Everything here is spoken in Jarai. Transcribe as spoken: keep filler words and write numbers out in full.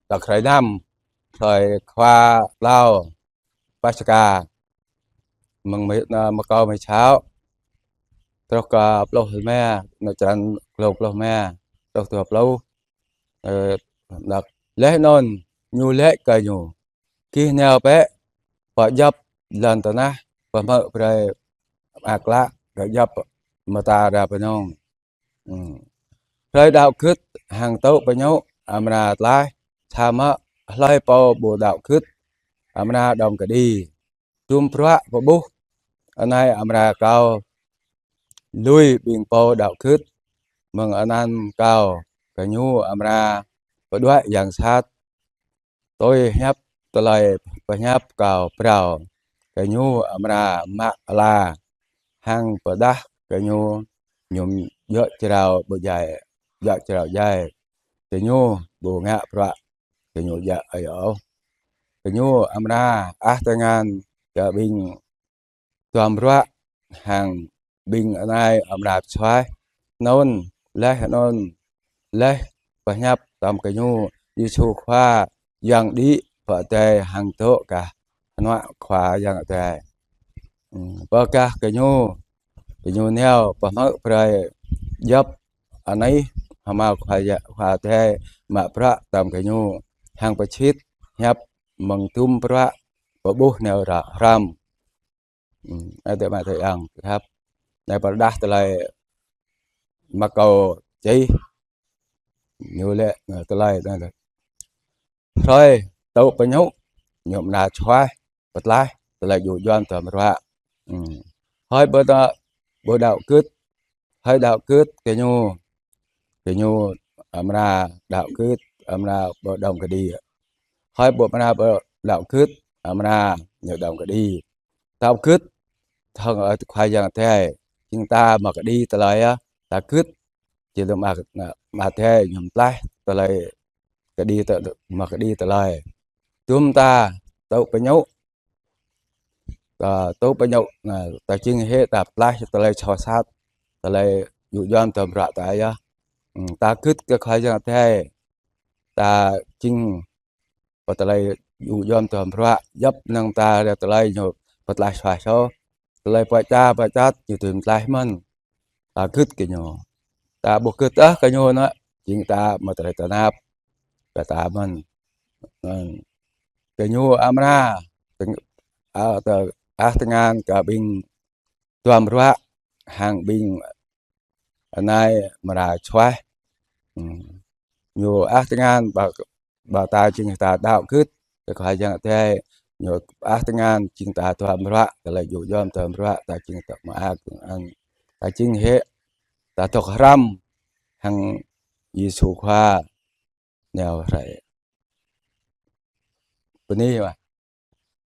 đăk hrơi năm, hrơi khua tlâo Paskha, mơ̆ng mơ̆, ơ, mơ̆ng kâo mơ̆ng čhao truh kơ pluh rơma, nao črăn klâo pluh rơma truh dua pluh. Ơ, đăk laih anŭn ñu laĭ kơ ñu: Gih nao bĕ pơ djŏp lŏn tơnah, pơhmư̆ brơi mơak klă kơ djŏp mơta arăng pơnong. Hrơi đaŏ gưt hăng tŭ pơñŭ amra tlaih, samơ̆ hlơi pô ƀu đaŏ gưt amra đŏm kơđi. Dŭm bruă pơƀuh anai amra kâo lui ƀing pô đaŏ gưt, mơ̆ng anăn kâo gơñu amra pơđuaĭ yang sat. Tui hiăp tơlơi pơhiăp kâo phrâo, gơñu amra mă ala hăng pơdah gơñu, ñu djơ̆ jrao ƀu djai, djơ̆ jrao djai. Gơñu ƀu ngă bruă gơñu djă ơi ôh. Gơñu amra ah tơngan kơ ƀing duăm ruă hăng ƀing anai amra pơsuaih. Anŭn laih anŭn laih pơhiăp tơm gơñu, Yêsu Khua Yang đĭ pơ adai hăng dŏ gah hơnuă Khua Yang Adai. Ư, pơ gah gơñu, gơñu nao pơhmư̆ brơi djŏp anih hơmâo Khua Ya-, Khua Adai mă bruă tơm gơñu hăng pơčĭt hiăp mơ̆ng dŭm bruă pơƀuh nao ră hrăm. Ơ, adơi amai adơi ayŏng khăp. Anai pơrơđah tơlơi Markô čih, ñu laĭ, ơ, tơlơi anai. Hrơi tŭ pơñŭ, ñu amra čuaih pơtlaih tơlơi djŭ djuăm tơm ruă. Ư. Hrơi ƀu đaŏ, ƀu đaŏ gưt, hrơi đaŏ gưt gơñu, gơñu amra đaŏ gưt, amra ƀu đŏm kơđi. Hrơi ƀu amra ƀu đaŏ gưt, amra ñu đŏm kơđi. Đaŏ gưt hăng, ơ, Khua Yang Adai, jing ta mă kơđi tơlơi, ơ, ta gưt, jing lơ̆m mă, mă, mă Adai ñu tlaih tơlơi kơđi tơ-, mă kơđi tơlơi. Dŭm ta tŭ pơñŭ, ta tŭ pơñŭ, ơ, ta jing hĭ ta tlaih tơlơi soh sat, tơlơi djŭ djuăm tơm ruă ta yơh. Ư, ta gưt kơ Khua Yang Adai, ta jing pơ tơlơi djŭ djuăm tơm ruă, djŏp năng ta ră tơlơi ñu pơtlaih suaih soh. Tơlơi pơčah pơčat ñu tui tlaih mơ̆n. Ta gưt kơ ñu. Ta ƀu gưt ôh kơ ñu anŭn, jing ta mă tơlơi tơnap kơ ta mơ̆n. Ư. Gơñu amra tơng-, a, tơ-, ah tơngan kơ ƀing duăm ruă hăng ƀing anai amra čuaih. Ư. Ñu ah tơngan ƀă, ƀă ta jing ta đaŏ gưt kơ Khua Yang Adai, ñu ah tơngan jing ta duăm ruă, tơlơi djŭ djuăm tơm ruă, ta jing ta mơak, ta jing hĭ ta dŏ hrăm hăng Yêsu Khua nao rai. Bơni mơ̆.